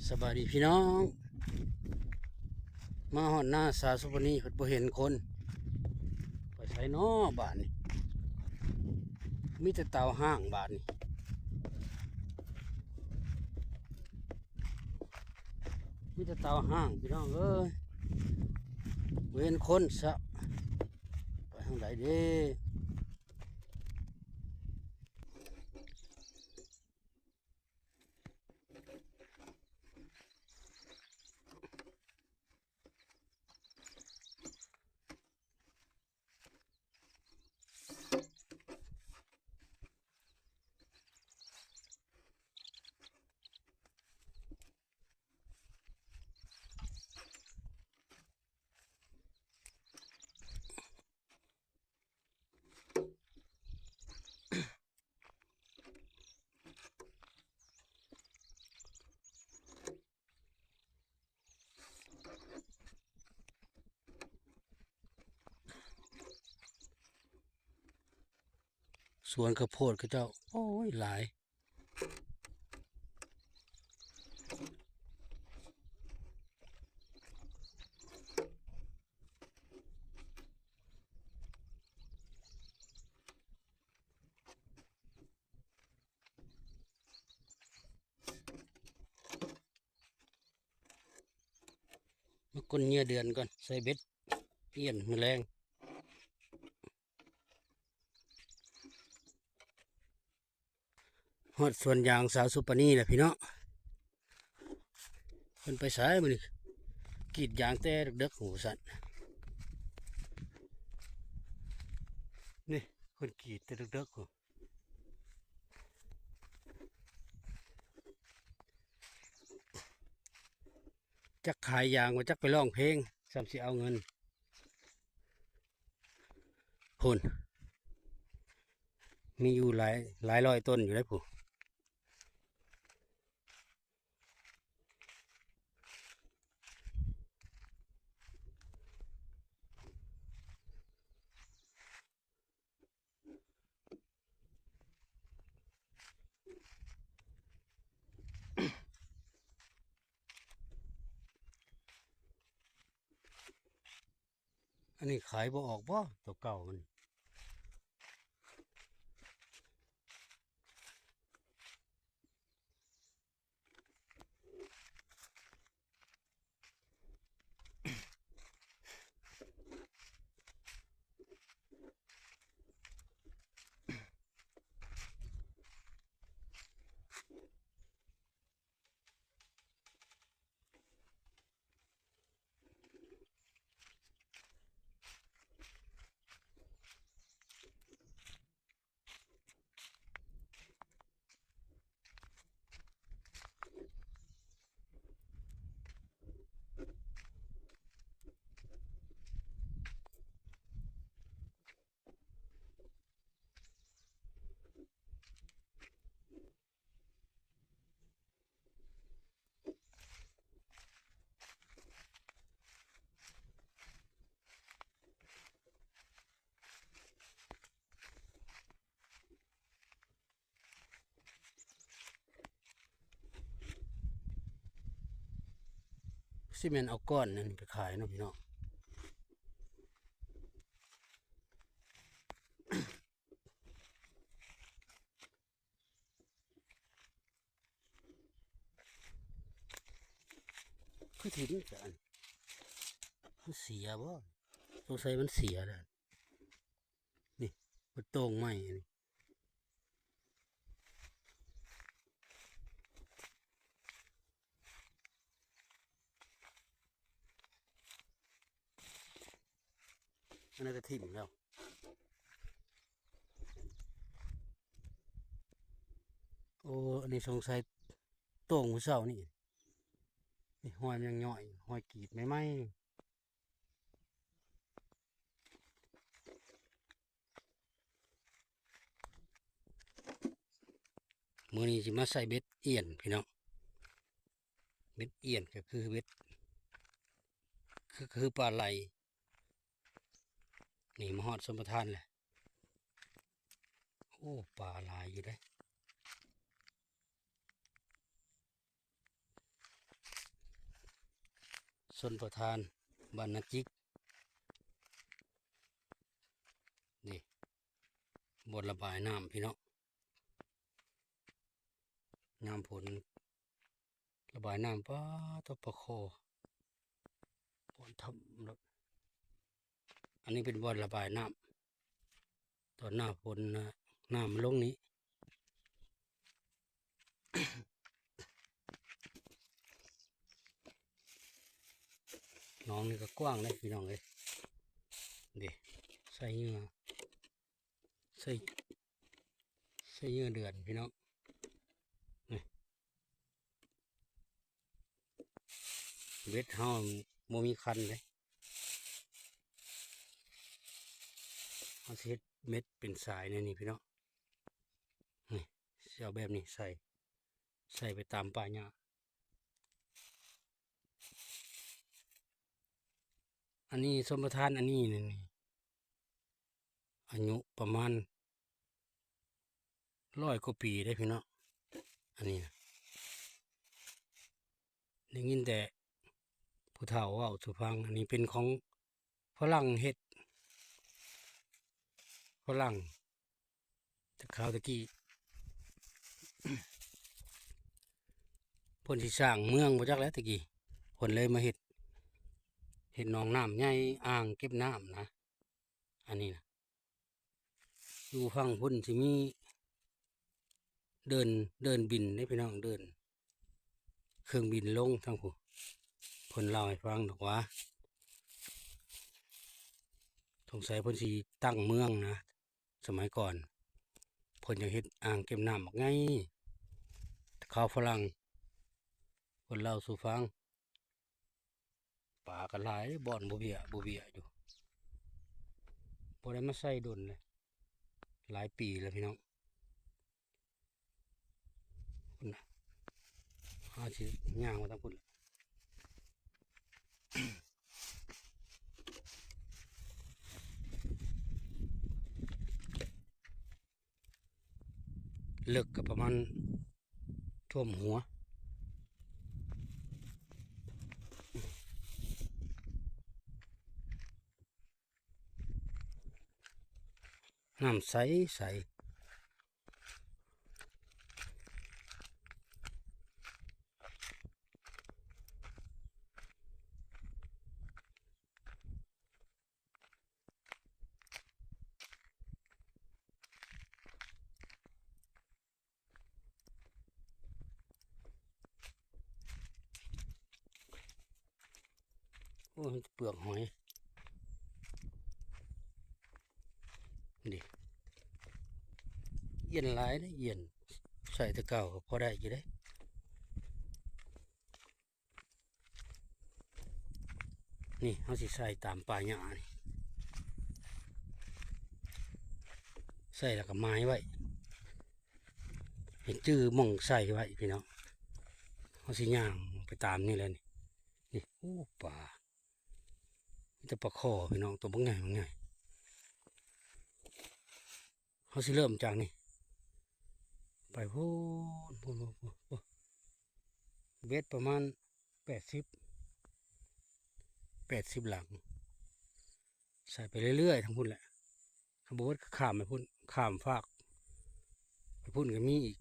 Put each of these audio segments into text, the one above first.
ສະບາຍດີພີ່ນ້ອງ ມາຮອດນາສາວສຸພານີ ເພິ່ນບໍ່ເຫັນຄົນ ໄປໃສນໍບາດນີ້? ມີແຕ່ເຕົາຮ້າງບາດນີ້ ມີແຕ່ເຕົາຮ້າງພີ່ນ້ອງເອີຍ ບໍ່ເຫັນຄົນຊະ ໄປທາງໃດເດ? ສວນເຂົ້າໂພດເຂົາເຈົ້າ ໂອ້ຍ ຫຼາຍ. ມາກົນເຫຍື່ອເດືອນກ່ອນ ໃສ່ເບັດ ປ່ຽນມື້ແລງ. ຮອດສວນຢາງສາວສຸປານີແລ້ວພີ່ນ້ອງ ເພິ່ນໄປໃສມື້ນີ້? ກຣີດຢາງແຕ່ເດິກໆ ໂຫ ວ່າຊັ້ນ ນີ້ ເພິ່ນກຣີດແຕ່ເດິກໆ ໂຫ. ຈັກຂາຍຢາງ ວ່າຈັກໄປຮ້ອງເພງ ສ່ຳຊິເອົາເງິນ ພຸ້ນ ມີຢູ່ຫຼາຍ ຫຼາຍຮ້ອຍຕົ້ນຢູ່ເດ້ພຸ້ນ. ອັນນີ້ຂາຍບໍ່ອອກບໍ່? ໂຕເກົ່າມັນ ຊິແມ່ນເອົາກ້ອນນັ້ນໄປຂາຍເນາະພີ່ນ້ອງ. ຄືຖິ້ມຈານ ມັນເສຍບໍ່? ສົງໄສມັນເສຍແລ້ວ ນີ້ ມັນໂຕ່ງໃໝ່ ອັນນີ້ ອັນນັ້ນກໍຖິ້ມແລ້ວ. ໂອ້ ອັນນີ້ສົງໄສໂຕ່ງມື້ເຊົ້ານີ້ ນີ້ຮອຍມັນຍັງຍ້ອຍ ຮອຍກຣີດໃໝ່ໆ. ມື້ນີ້ຊິມາໃສ່ເບັດອ່ຽນພີ່ນ້ອງ ເບັດອ່ຽນກໍຄືເບັດ ຄື ຄືປາໄຫຼ. ນີ້ມາຮອດຊົນປະທານແລ້ວ ໂອ້ ປາຫຼາຍຢູ່ເດ້. ຊົນປະທານບ້ານນາຈິກ ນີ້ ບ່ອນລະບາຍນ້ຳພີ່ນ້ອງ. ຍາມຝົນລະບາຍນ້ຳ ປາໂທ້ ປາຄໍ່ ບ່ອນຖ້ຳ. ອັນນີ້ເປັນບ່ອນລະບາຍນ້ຳ ຕອນໜ້າຝົນນະ ນ້ຳມັນລົງນີ້. ໜອງນີ້ກໍກວ້າງເດ້ພີ່ນ້ອງເອີຍ. ເດ້ ໃສ່ເຫຍື່ອ ໃສ່ ໃສ່ເຫຍື່ອເດືອນພີ່ນ້ອງ. ນີ້ ເບັດເຮົາບໍ່ມີຄັນເດ້ ເຮົາຊິເຮັດເບັດເປັນສາຍແນວນີ້ພີ່ນ້ອງ. ນີ້ ຊິເອົາແບບນີ້ໃສ່ ໃສ່ໄປຕາມປ່າຫຍ້າ. ອັນນີ້ຊົນປະທານ ອັນນີ້ນີ້ ອາຍຸປະມານຮ້ອຍກວ່າປີເດ້ພີ່ນ້ອງ. ອັນນີ້ນະ ໄດ້ຍິນແຕ່ຜູ້ເຖົ້າເວົ້າສູ່ຟັງ. ອັນນີ້ເປັນຂອງຝຣັ່ງເຮັດ ຝຣັ່ງ ແຕ່ຄາວແຕ່ກີ້ ເພິ່ນຊິສ້າງເມືອງບໍ່ຈັກແຫຼະ ແຕ່ກີ້ເພິ່ນເລີຍມາເຮັດ ເຮັດໜອງນ້ຳໃຫຍ່ ອ່າງເກັບນ້ຳນະ. ອັນນີ້ນະ ຢູ່ຝັ່ງພຸ້ນຊິມີເດີ່ນ ເດີ່ນບິນເດ້ພີ່ນ້ອງ ເດີ່ນເຄື່ອງບິນລົງທາງພຸ້ນ. ເພິ່ນເລົ່າໃຫ້ຟັງດອກວ່າ ສົງໄສເພິ່ນຊິຕັ້ງເມືອງນະ. ສະໄໝກ່ອນເພິ່ນຍັງເຮັດອ່າງເກັບນ້ຳບັກໃຫຍ່ ຄາວຝຣັ່ງ ເພິ່ນເລົ່າສູ່ຟັງ. ປາກໍຫຼາຍ ບ່ອນບໍ່ເບ້ຍ ບໍ່ເບ້ຍຢູ່ ບໍ່ໄດ້ມາໃສ່ດົນເລີຍ ຫຼາຍປີແລ້ວພີ່ນ້ອງ. ພຸ້ນນະ ເຮົາຊິຍ່າງມາທາງພຸ້ນ ເລິກກໍປະມານຖ້ວມຫົວ. ນ້ຳໃສໆ. ໂອ້ຍ ເປືອກຫອຍ ນີ້ ຢ້ຽນຫຼາຍເດ້ ຢ້ຽນ ໃສ່ແຕ່ເກົ່າກໍພໍໄດ້ຢູ່ເດ້. ນີ້ເຮົາຊິໃສ່ຕາມປ່າຫຍ້ານີ້ ໃສ່ແລ້ວກໍໝາຍໄວ້ ໃຫ້ຈື່ໝ່ອງໃສ່ໄວ້ພີ່ນ້ອງ. ເຮົາຊິຍ່າງໄປຕາມນີ້ແຫຼະນີ້ ນີ້ ໂອ້ ປາ ມີແຕ່ປາຄໍ່ພີ່ນ້ອງ ໂຕບັກໃຫຍ່ ບັກໃຫຍ່. ເຮົາຊິເລີ່ມຈາກນີ້ໄປພຸ້ນ ພຸ້ນ ພຸ້ນ ພຸ້ນ ເບັດປະມານແປດສິບ ແປດສິບຫຼັງ ໃສ່ໄປເລື້ອຍໆ ທາງພຸ້ນແຫຼະ. ຄັນບໍ່ເບິດກໍຂ້າມໄປພຸ້ນ ຂ້າມຟາກໄປພຸ້ນກໍມີອີກ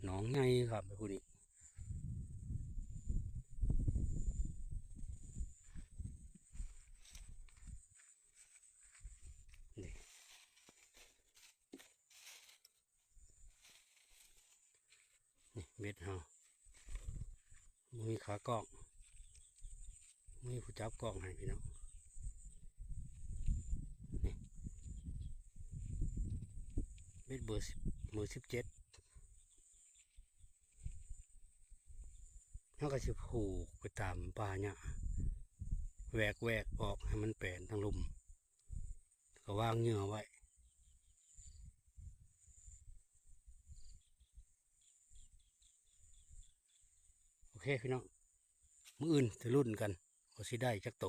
ໜອງໃຫຍ່ ຂ້າມໄປພຸ້ນອີກ. ນີ້ ນີ້ເບັດເຮົາ ບໍ່ມີຂາກ້ອງ ບໍ່ມີຜູ້ຈັບກ້ອງໃຫ້ພີ່ນ້ອງ. ນີ້ເບັດເບີສິບ ເບີສິບເຈັດ ເຮົາກໍຊິຜູກໄປຕາມປ່າຫຍ້າ ແຫວກໆອອກໃຫ້ມັນແປນທາງລຸ່ມ ກໍວາງເຫຍື່ອໄວ້. ໂອເຄພີ່ນ້ອງ ມື້ອື່ນຈະລຸ້ນກັນວ່າຊິໄດ້ຈັກໂຕ.